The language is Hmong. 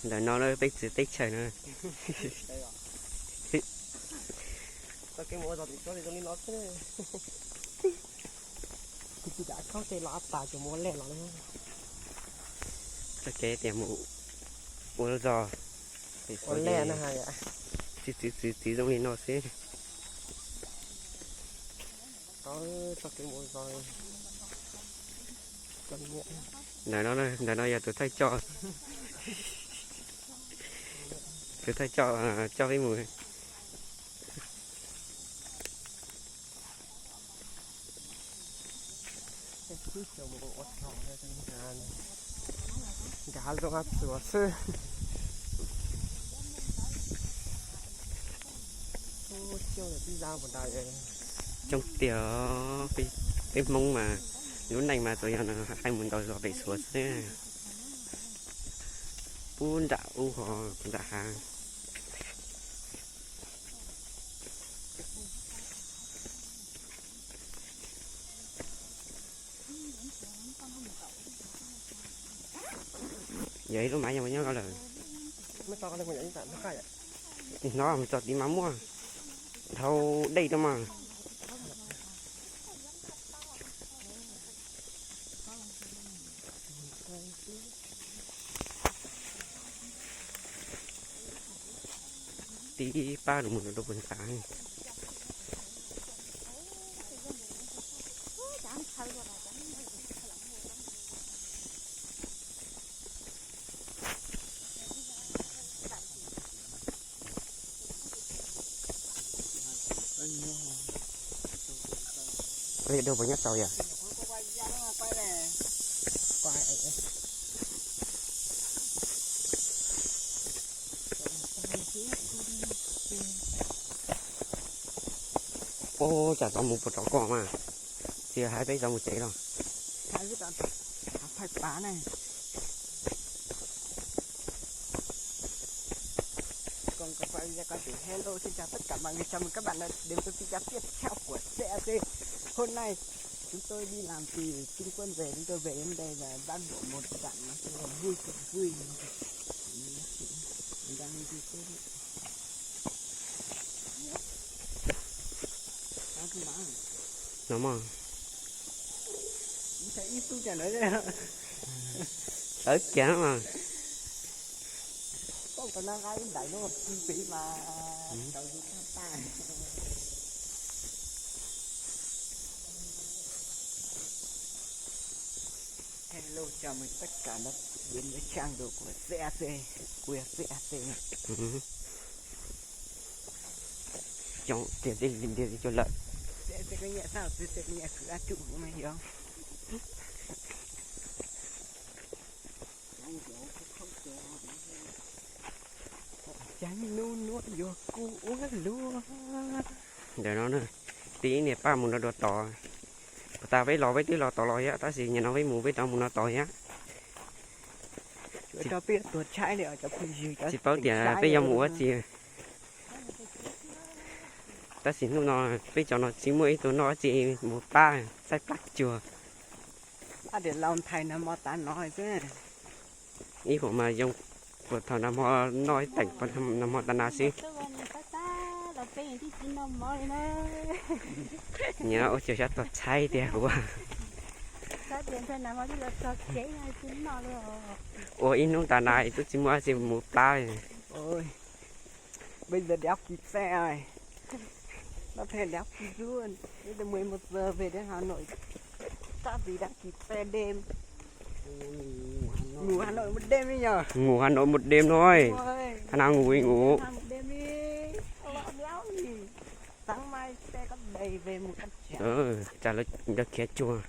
Ntawm no peb txwv teb chaws no. Txoj kev mus ua zos tim tsob zoo li no xwb. Kuv tsis kam khaub tej los tas ces mus ua lej los. Txoj kev tias mus ua zos, ua lej txwv txwv txwv zoo li no xwb. Txoj kev mus ua zos. Ntawm no, ntawm no yog tus thawj coj, tus thawj coj coj peb mus. Nkag zoo txuas xwb. Coob tiag, peb Hmoob mas lub neej mas tsuas yog hais mus ntaus zos pem Suav xwb. Pub nram ub ho nram hav. Yog ib lub mas yog nyob ko lawm. Hnov mus txog tid mas muaj dhau dej rau mas. Tib pab los mus rau puag nrad. Ua li dua puas nyob tau yom? Ua cas tau mus puas rov koj mas, tsis hais peb tau mus tsev los. Hello, xin chào tất cả mọi người, chào mừng các bạn đã đến với video tiếp theo của C A C. Hôm nay chúng tôi đi làm từ Trung Quốc về, chúng tôi về đến đây và bác Bộ một bạn nói chung là vui, vui, vui. Mình đang đi du lịch. No mog. Tawv kiag no mas. Hello, chào mừng tất cả đã đến với trang đồ của C A C, của C A C. Cov tias tej li tias cov lawm. Ceev nub nuab yuav kuv ua luaj. Ntawm no na, tib niag pab mus no dua tod. Puag ta peb los peb twb los tod los thiab, tab sis nim no peb mus peb rov mus no tod thiab. Tsis paub tias peb yuav mus ua tsi. Tab sis hnub no peb cov no tsis muaj ib tug noj dab tsi, mus pab saib plab cuag. Ib huam mas zoo puas thaum nag hmo noj ib teem nag hmo tas nag xwb. Nim no ua cas xyov tuag tshaib tiag kuv. Ua ib hnub tas nag twb tsis muaj dab tsi mus plab. Bây giờ đéo kịp xe rồi. Nó thuê đéo kịp luôn. Bây giờ mười một giờ về đến Hà Nội. Chắc gì đéo kịp xe đêm. Ngủ Hà Nội một đêm đi nhờ. Ngủ Hà Nội một đêm thôi. Ôi. Thằng nào ngủ thì ngủ. Một đêm đi. Lo đéo gì. Sáng mai xe có đầy về một con chèo. Ua cas lawv khiav cuag.